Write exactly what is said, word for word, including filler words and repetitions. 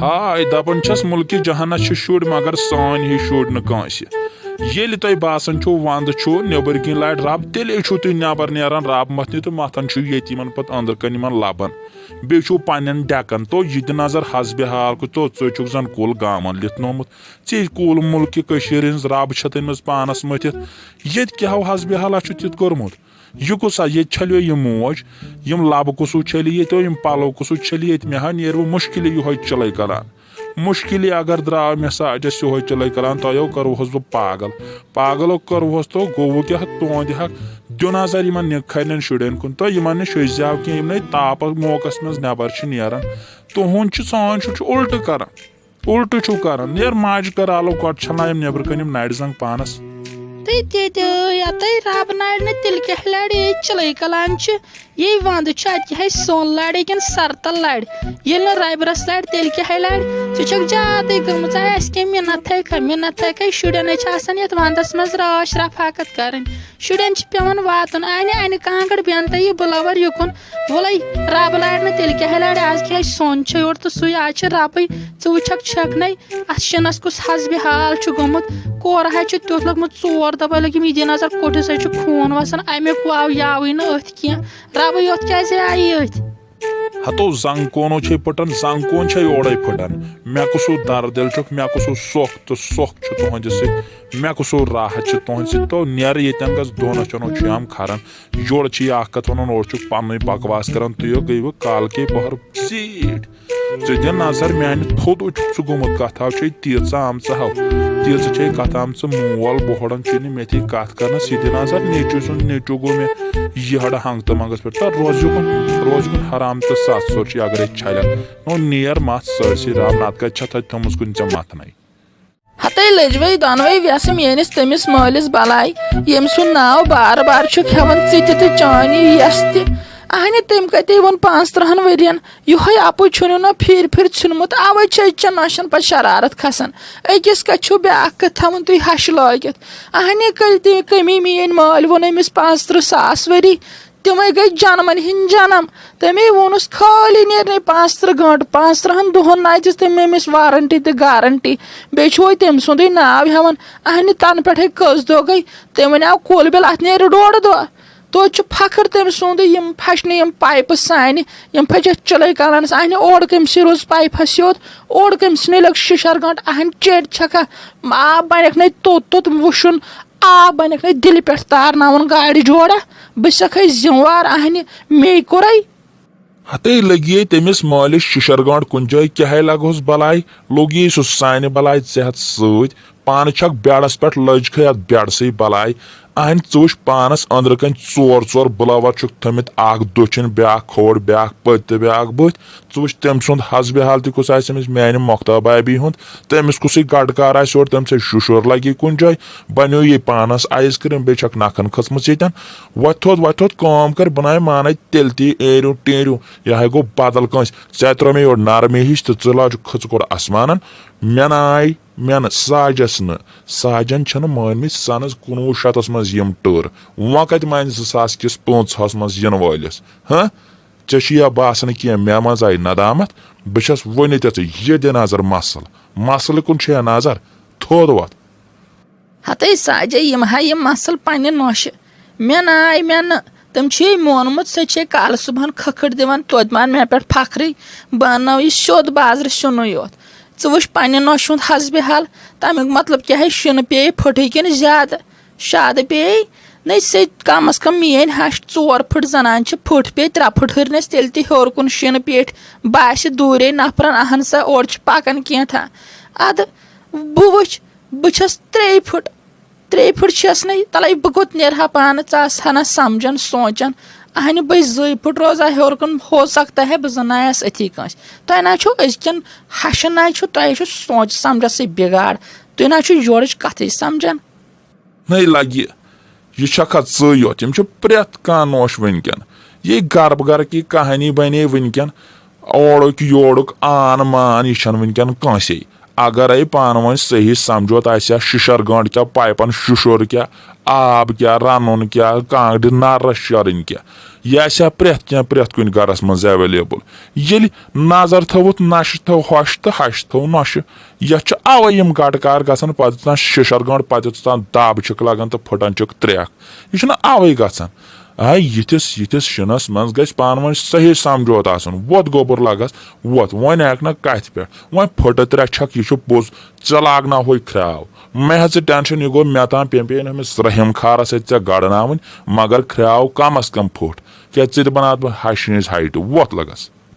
آے دپان چھس، مُلکہِ جہانس چھِ شُرۍ، مگر سٲنۍ ہی شُرۍ نہٕ کٲنٛسہِ۔ ییٚلہِ تۄہہِ باسان چھُو ونٛدٕ چھُ، نیٚبٕرۍ کِنۍ لارِ رب، تیٚلے چھُو تُہۍ نٮ۪بر نیران رب متھنہِ تہٕ متھان چھِو ییٚتہِ یِمن پتہٕ أنٛدرٕ کنہِ یِمن لبن۔ بیٚیہِ چھُو پننٮ۪ن ڈٮ۪کن۔ تو یہِ دِ نظر حسبِ حال کُن، تو ژٕ چھُکھ زن کُل گامن لِتھنومُت۔ ژےٚ کُل مُلکہِ کٔشیٖرِ ہٕنٛز رب چھےٚ تٔمِس پانس مٔتھِتھ۔ ییٚتہِ کیٛاہ ہو حسبِ حالا چھُ تیُتھ کوٚرمُت؟ یہِ کُس ہا، ییٚتہِ چھلہِ یہِ موج، یِم لبہٕ کُسُو چھلہِ ییٚتہِ، یِم پلو کُسُو چھلہِ ییٚتہِ؟ مےٚ ہا نیرِ وۄنۍ مُشکِلٕے یِہوٚے چِلَے کلان۔ مُشکِلٕے اگر درٛاو مےٚ ساجَس یِہوٚے چِلَے کلان، تۄہیو کٔروہَس بہٕ پاگل۔ پاگلو کٔروہَس تو گوٚوُ کیٛاہ تُہُنٛدِ حق؟ دیُن نظر یِمَن نِکہٕ کھرنٮ۪ن شُرٮ۪ن کُن، تہٕ یِمَن نِش شیٚزیو کینٛہہ، یِم نَے تاپہٕ موقعس منٛز نٮ۪بر چھِ نیران۔ تُہُنٛد چھُ، سون شُر چھُ اُلٹہٕ کران۔ اُلٹہٕ چھُو کران۔ نیر ماجہِ کر آلو، گۄڈٕ چھلناویم نیبرٕ کنہِ یِم نرِ زنگ پانس۔ تہٕ تیٚتہِ یتَے رب نرِ نہٕ، تیٚلہِ کیٛاہ لرِ؟ ییٚتہِ چِلَے کلان چھِ۔ یے ونٛدٕ چھُ، اتہِ کیٛاہ سون لرِ کِنہٕ سرتل لرِ؟ ییٚلہِ نہٕ ربہِ رس لرِ، تیٚلہِ کیٛاہ لرِ؟ ژٕ چھکھ زیادٕے گٔمٕژ۔ آے، اسہِ کیٛاہ مِنت تھایکھا؟ مِنت تھایکھا؟ شُرٮ۪ن ہے چھِ آسان یتھ ونٛدس منٛز رٲچھ رفاقت کرٕنۍ۔ شُرٮ۪ن چھِ پٮ۪وان واتُن، انہِ انہِ کانٛگٕر بٮ۪نتہٕ یہِ بُلٲوَر یُکُن۔ وَلَے رَب لارِ نہٕ تیٚلہِ کیٛاہ لارِ؟ آز کیٛاہ آسہِ سۄن چھے یورٕ تہٕ سُے، آز چھِ رَبٕے۔ ژٕ وٕچھَکھ چھَکھ نَے اَتھ شِنَس کُس حسبِ حال چھُ گوٚمُت۔ کورٕ حظ چھُ تیُتھ لوٚگمُت ژور دۄہ لٔگِم یہِ دِنَس اَتھ کوٚٹھِس، سُہ چھُ خوٗن وَسان، اَمیُک واو یاوٕے نہٕ أتھۍ کینٛہہ۔ رَبٕے یوت کیٛازِ آیی أتھۍ؟ ہتو زنگ کونو چھے پھٹان، زنگ کون چھے اورے پھٹان۔ مےٚ کُسو دردل چھُکھ، مےٚ کُسو سۄکھ تہٕ سۄکھ چھُ تُہنٛدِ سۭتۍ، مےٚ کُسو راحت چھُ تُہنٛدِ سۭتۍ۔ تو نیر ییٚتٮ۪ن گژھ دۄن أچھن ہُہ چھُ ہم کھران۔ یورٕ چھِ یہِ اکھ کتھ ونان، اورٕ چھُکھ پننُے بکواس کران۔ تُہۍ گٔیوٕ کالکے پہر زیٖٹھۍ۔ ژٕ دِ نظر میانہِ تھوٚد چھُکھ ژٕ گوٚمُت، کتھ ہاو چھے تیٖژاہ آمژٕ ہاو، تیٖژٕ چھے کتھ آمژٕ مول بوہڑن چھُے نہٕ مےٚ تھی کتھ کرنس۔ یہِ دِ نظر نیٚچوٗ سُنٛد نیٚچوٗ گوٚو مےٚ یہِ ہڑٕ ہنٛگ تہٕ منٛگس پٮ۪ٹھ۔ تہٕ روزِ کُن، روزِ کُن حرام تہٕ ستھ سۄر چھِ اگرے چھلکھ۔ نو نیر مژھ سٲرسٕے رب، نتہٕ کتہِ چھتھ اتہِ تھٲومٕژ کُنہِ ژےٚ متھنَے؟ ہتے لٔجوے دۄنوے وٮ۪سہٕ میٲنِس تٔمِس مٲلِس بلاے، ییٚمۍ سُنٛد ناو بار بار چھُکھ ہٮ۪وان ژٕ تہِ تہٕ چٲنی یَس تہِ۔ اہنہِ، تٔمۍ کتے ووٚن پانٛژترٕٛہن ؤرین، یِہوٚے اَپُز چھُنہٕ نہ پھِرِ پھِرِ ژھیوٚنمُت، اَوَے چھِ أزچٮ۪ن نۄشَن پَتہٕ شرارت کھسان۔ أکِس کَتھِ چھُو بیٛاکھ کَتھ تھاوان تُہۍ ہَش لٲگِتھ؟ اہنہِ، کٔلۍ تہِ کٔمی میٛٲنۍ مٲلۍ ووٚن أمِس پانٛژترٕٛہ ساس ؤری، تِمے گٔے جنمن ہٕنٛدۍ جنم۔ تٔمے ووٚنُس خٲلی نیرنے پانٛژترٕٛہ گٲنٛٹہٕ، پانٛژترٕٛہن دۄہن نہ دِژ تٔمۍ أمِس وارنٹی تہٕ گارنٹی۔ بیٚیہِ چھُ وۄنۍ تٔمۍ سُنٛدُے ناو ہٮ۪وان۔ اہنہِ، تنہٕ پٮ۪ٹھے کٔژ دۄہ گٔے؟ تٔمۍ وَنیٛاو کُل بِل، اتھ نیرِ ڈۄڈ دۄہ۔ توتہِ چھُ فخر تٔمۍ سُنٛدُے، یِم پھچنہِ یِم پایپہٕ سانہِ، یِم پھچتھ چِلَے کلانس۔ اہنہِ، اورٕ کٔمۍ سٕے روٗز پایپس یوت، اورٕ کٔمۍ سٕے لٔگ شِشر گٲنٛٹہٕ۔ اہنہِ، چیٚٹۍ چھکھا؟ آب بنکھ نے توٚت توٚت وُشُن، آب بنکھ نے دِلہِ پٮ۪ٹھ تارناوُن گاڑِ جوڑا۔ بہٕ چھسکھے ذمہٕ وار اہنہِ، مے کوٚرے۔ ہتے لگیے تٔمِس مٲلِس شِشر گٲنٛٹھ کُنہِ جایہِ، کیٛاہے لگہوس بلاے؟ لوٚگ یی سُہ سانہِ بلاے ژےٚ ہٮ۪تھ سۭتۍ۔ پانہٕ چھکھ بیڈس پٮ۪ٹھ لٔج کھے اتھ بیڈسٕے بلاے۔ اہنہِ، ژٕ وٕچھ پانس أنٛدرٕ کنۍ ژور ژور بُلاور چھُکھ تھٲمٕتۍ، اکھ دٔچھِنۍ، بیٛاکھ کھووُر، بیٛاکھ پٔتۍ تہٕ بیٛاکھ بٕتھۍ۔ ژٕ وٕچھ تٔمۍ سُنٛد حسبِ حال تہِ کُس آسہِ أمِس میانہِ مۄختابابی ہُنٛد۔ تٔمِس کُسٕے گڑکار آسہِ یورٕ، تٔمۍ سٕے شُشُر لگی کُنہِ جایہِ۔ بنیو یہِ پانس آیس کریم، بیٚیہِ چھکھ نکھن کھٔژمٕژ ییٚتٮ۪ن۔ وۄتھ تھوٚد، وۄتھ تھوٚد، کٲم کر، بہٕ ناے مانے تیٚلہِ تہِ ایرِو ٹیرِو، یہِ ہاے گوٚو بدل کٲنٛسہِ۔ ژےٚ ترٲو مےٚ یورٕ نرمی ہِش تہٕ ژٕ لاجُکھ کھٔژٕ کھوٚر آسمانن۔ مےٚ ناے، مےٚ نہٕ، ساجس نہٕ۔ ساجن چھنہٕ مٲنمٕتۍ سنس کُنوُہ شتس منٛز یِم ٹٲر۔ وۄنۍ کتہِ مانہِ زٕ ساس کِس پانٛژہس منٛز یِنہٕ وٲلِس؟ ہہ؟ ژےٚ چھُ یا باسان کینٛہہ، مےٚ منٛز آیہِ ندامت؟ بہٕ چھس وُنہِ تہِ ژٕ، یہِ دِ نظر مسلہٕ۔ مسلہٕ کُن چھُ یا نظر؟ تھوٚد وۄتھ۔ ہتے ساجے، یِم ہا یِم مسلہٕ پننہِ نوشہِ۔ مےٚ ناے، مےٚ نہٕ۔ تٔمۍ چھُ یے مونمُت، سۄ چھے کالہٕ صُبحن کھکھٕر دِوان، توتہِ مان مےٚ پٮ۪ٹھ فخرٕے۔ بہٕ انناو یہِ سیوٚد بازرٕ سیُنٕے یوت۔ ژٕ وٕچھ پننہِ نوشہِ ہُنٛد حسبِ حال، تمیُک مطلب کیٛاہ ہے؟ شِنہٕ پیٚیہِ پھٕٹٕے کِنہٕ زیادٕ؟ شادٕ پیٚیہِ؟ نٔے سیٚدۍ کم از کم میٲنۍ ہش ژور پھٕٹ زنان چھِ، پھٕٹ پیٚیہِ ترٛےٚ پھٕٹ ہٕرنس تیٚلہِ تہِ ہیوٚر کُن شِنہٕ پیٚٹھۍ باسہِ دوٗرے نفرن، اہن سا، اورٕ چھِ پکان کینٛژھا۔ ادٕ بہٕ وٕچھ، بہٕ چھس ترٛیٚیہِ پھٕٹ، ترٛیٚیہِ پھٕٹ چھس نَے، تلے بہٕ کوٚت نیرٕ ہا پانہٕ، ژٕ آس ہا نہ سمجھان سونٛچان۔ اہنہِ بہٕ زٕے پھٕٹ روزٕ ہا ہیوٚر کُن، ہو سکتا ہے بہٕ زنایس أتھی کٲنٛسہِ۔ تۄہہِ نہ چھو أزکٮ۪ن ہشن نہ چھو، تۄہہِ چھو سونٛچ سمجھسٕے بگاڑ، تُہۍ نہ چھو یورٕچ کتھٕے سمجھان۔ نٔے لگہِ، یہِ چھکھا ژٕے یوت؟ یِم چھِ پرٛٮ۪تھ کانٛہہ نوش وٕنکٮ۪ن۔ یہِ گرٕ بہٕ گرٕ کی کہانی بنے وٕنکٮ۪ن۔ اورُک یورُک آن مان، یہِ چھنہٕ وٕنکٮ۪ن کٲنٛسے۔ اگرے پانہٕ ؤنۍ صحیح سمجھوتہٕ آسہِ ہا، شِشر گنٛڈ کیٛاہ، پایپن شُشُر کیٛاہ، آب کیٛاہ، رنُن کیٛاہ، کانٛگرِ نرس شیرٕنۍ کیٛاہ، یہِ آسہِ ہا پرٛٮ۪تھ کینٛہہ پرٛٮ۪تھ کُنہِ گرس منٛز ایویلیبل۔ ییٚلہِ نظر تھٲوٕتھ نشہِ تھٲو ہۄش تہٕ ہش تھٲو نۄشہِ۔ یتھ چھِ اوے یِم گٹہٕ کار گژھان، پتہٕ یوٚتام شِشر گنٛڈ، پتہٕ یوٚتام دب چھِکھ لگان تہٕ پھٹان چھِکھ تریکھ۔ یہِ چھُنہٕ اوے گژھان۔ آے یِتھِس یِتھِس شِنَس منٛز گژھِ پانہٕ ؤنۍ صحیح سمجھوتہٕ آسُن۔ وۄتھ گوٚبُر لگس، وۄتھ، وۄنۍ ہٮ۪کھ نہ کتھِ پٮ۪ٹھ۔ وۄنۍ پھٕٹہٕ ترٛےٚ چھکھ، یہِ چھُ پوٚز، ژےٚ لاگناوہوے کھرٛاو۔ مےٚ ہیٚژٕ ٹینشن، یہِ گوٚو مےٚ تام، پیٚمہِ پیٚیہِ نہٕ أمِس رحیم خارس سۭتۍ ژےٚ گڑناوٕنۍ، مگر کھرٛاو کم از کم پھوٚٹ۔ کیٛاہ ژٕ تہِ بناوتھ بہٕ ہشہِ ہٕنٛز ہایٹہِ؟ وۄتھ لگس۔